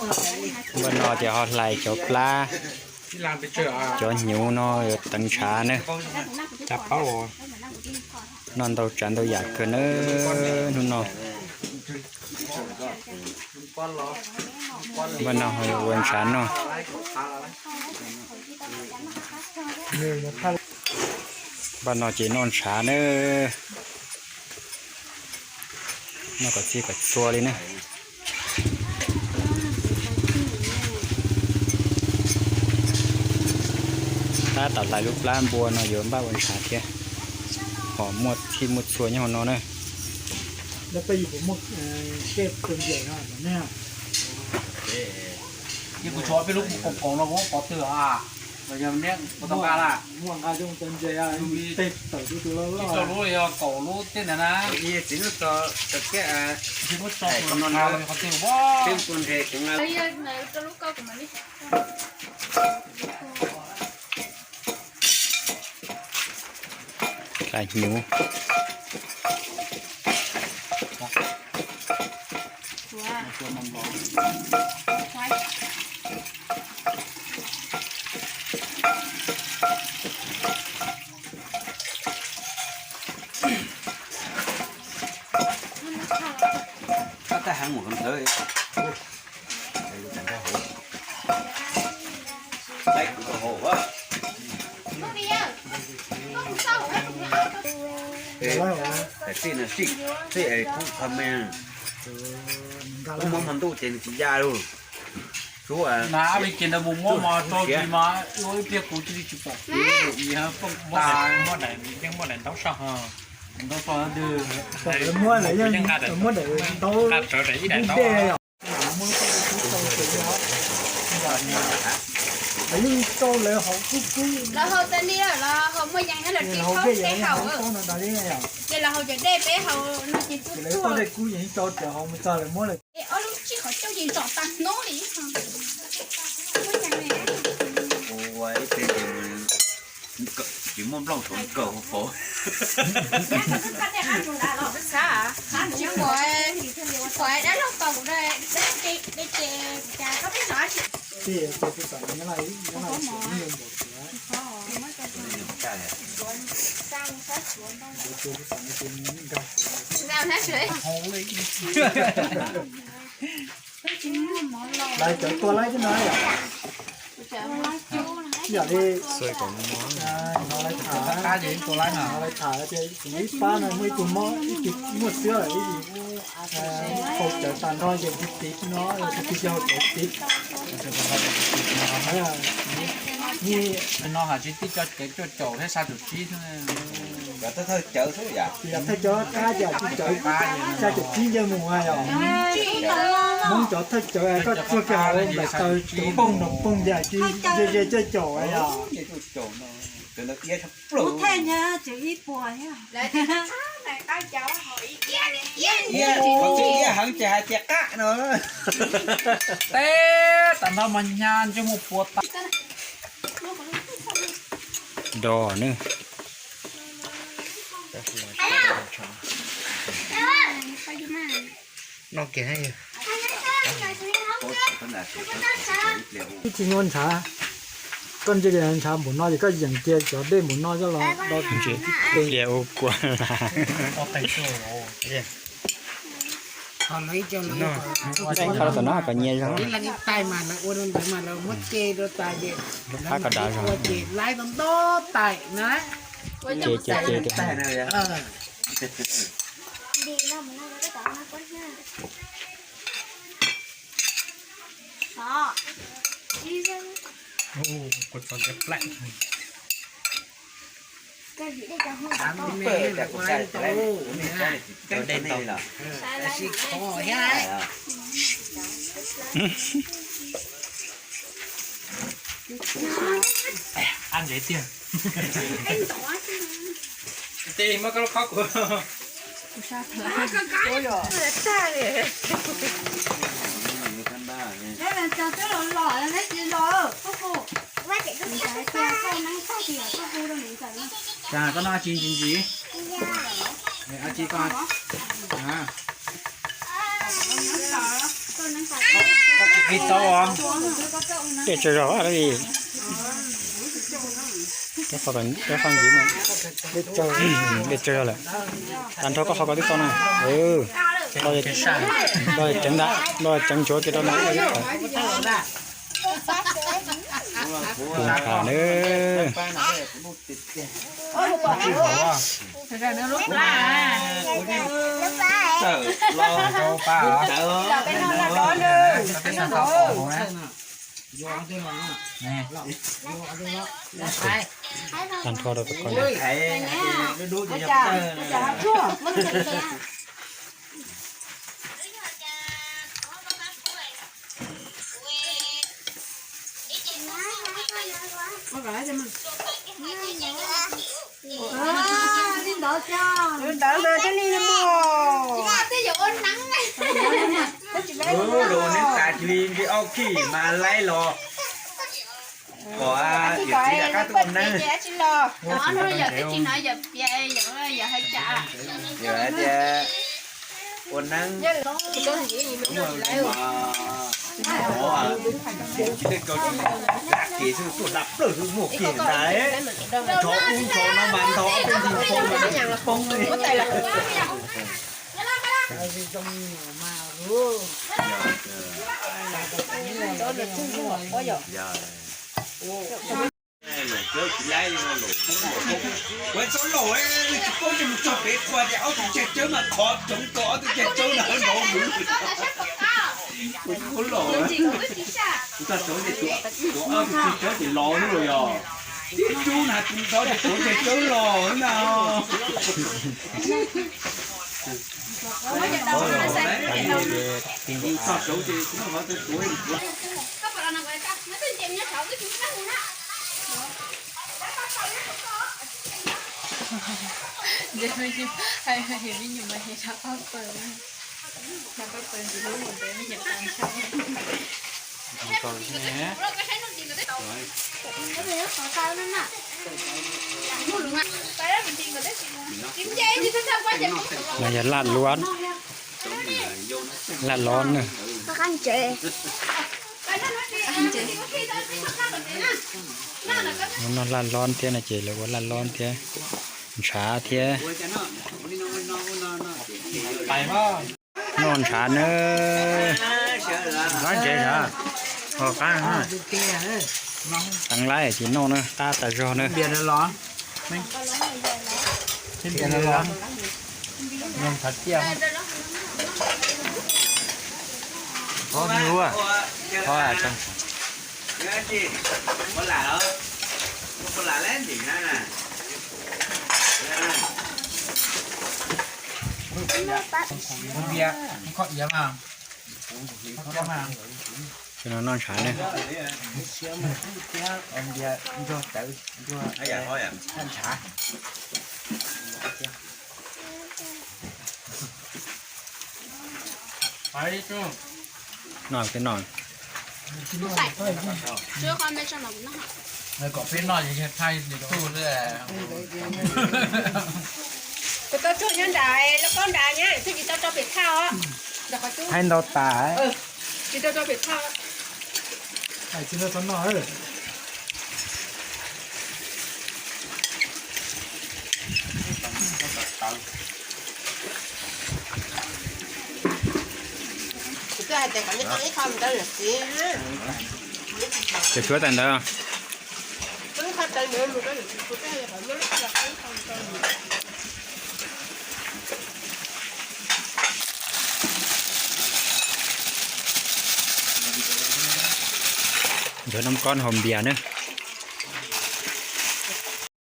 Npaj no ces ho hlais cov plab, cov hnyuv no yuav teev ntshav na. Noj ntau tsav ntau yam kawg na hnub no. Npaj no ho yuav ua ntshav noj. Npaj no ces noj ntshav na. Noj kom txhij kom txhua li na. Tab tom hlais lub plab npua no yuav npaj ua ntshav thiab. Ho muaj txhij muaj txhua nyob hauv no na. Ces kuv tshuav peb lub kaus kaus no kuv pov twg a, los yog neb kuv tau nqa na. Ib tug lub yog kaum lub tej ntawd na. Tsis muab tso kuv los nqa los qhov twg a. Hlais hnyuv. Kab tab heev mus ntawd. Kuv muab hmo ntuj ces nws tsis ya lawm. Na, li ces ntawd mus muab mov rau tsis mas ua ib pliag kuv cia li tsis pom kuv. Muab daim, yeej muab daim ntaub soj, ntaub soj twg. Muab daim, muab daim ntaub, nqa rawv daim ib daim ntaub. Yeej rau lawv haus kub kub. Lawv haus tas li lawm los haus muaj yees thiab lawm tsis haus tej haus. Ces lawv haus cov dej peb haus no ces tub tsuag. Dej kub yeej rau cov haus mus txog lawv muab lawm. Es ob lub tsij qhov coj ces ntsom tag hnub li. Ua ib pliag ces tsis muaj nplooj saum kawg hauv paus. Tsis pom, tsis pom dab laug tos kuv dej ces cas koj peb no. Lawv cov tua laib thiab no yom. Ib yam li no lawv tham, no lawv tham tias ib pab no muaj ib tug mob, ib tug muaj xwb lawm, ib tug haus cawv tag nrho ces tiv tiv no, tiv tiv ces haus cawv tiv. No has tsis tij cov cawv cuaj caum thiab sa caum tsib xwb. Yog thawj cawv qab ces tij cawv sa caum tsib nce mus yom. Hmoob cov thawj cawv koj tsuag kiag hauv nplaim taws cov pooj nrog pooj ces tsis ze ze cuaj caum yom. Lawv tias qab heev ces hais tias qab no. Teb tas nrho mas nyab ntsej muag puas tas. Do ne. Noj kiag. Ib tsis nyuaj ntshav, koj ntsia ntshav npaum no ces koj yeem kiag cov dej npaum no coj los do ntses ib pliag ua kua. Qhov no kom nyias zog. Lub phab kom dav zog. Ces ces ces. Ab ntsev tiag. Tis muab koj lub khob kuv. Koj noj tsis ntsis ntsis. Koj tsis Dej tsawg zog li. Dej tsawg zog lawm. Tag nrho koj qhov ko twb tau na. Los ceev ntag, los ceev ntsuav kiag rau na. Tus ntshav na. Tag nrho rau tus ko. Ntawd mas thiaj li mus. Ua neeb tas cia li nce ob khij mas laib los kom yawm txiv rov qab tuaj ua neeb. Yog hais tias ua neeb, lam kev xwb tuaj dab plaws xwb muaj kiag ntag. Nrov ub nrov no mas nrov ob peb ntsis poob li. Ua txob laum tsis poob ces mus txog pem qhua ces ob tug ceg tsawb mas qhov tsoov ko ob tug ceg tsawb na nrov mus. Ua txob laum, ua txob laum ces tuav ob tug ceg tsawb ces los xwb los yog. Tib rub na tus nrov ces tuav ceg tsawb los na. Txog saud ces Mas yog laj luab, laj lob na. Noj laj lob thiab no ces lawv ua laj lob thiab, ntshav thiab. Noj ntshav na. Qab ntsev ntshav, ho qab teev laib ces noj na, qab tas zog na. Tsis no noj ntshav ne. Noj thiab noj. Kuv tau tsuag nyob nram lub kaub nrad nyab, twb tsis tau rau pem thaj os. Thaij ntau tas. Tsis tau rau pem thaj. Cov tshuab tas ntawd. Nchuav noj kob haus npias na.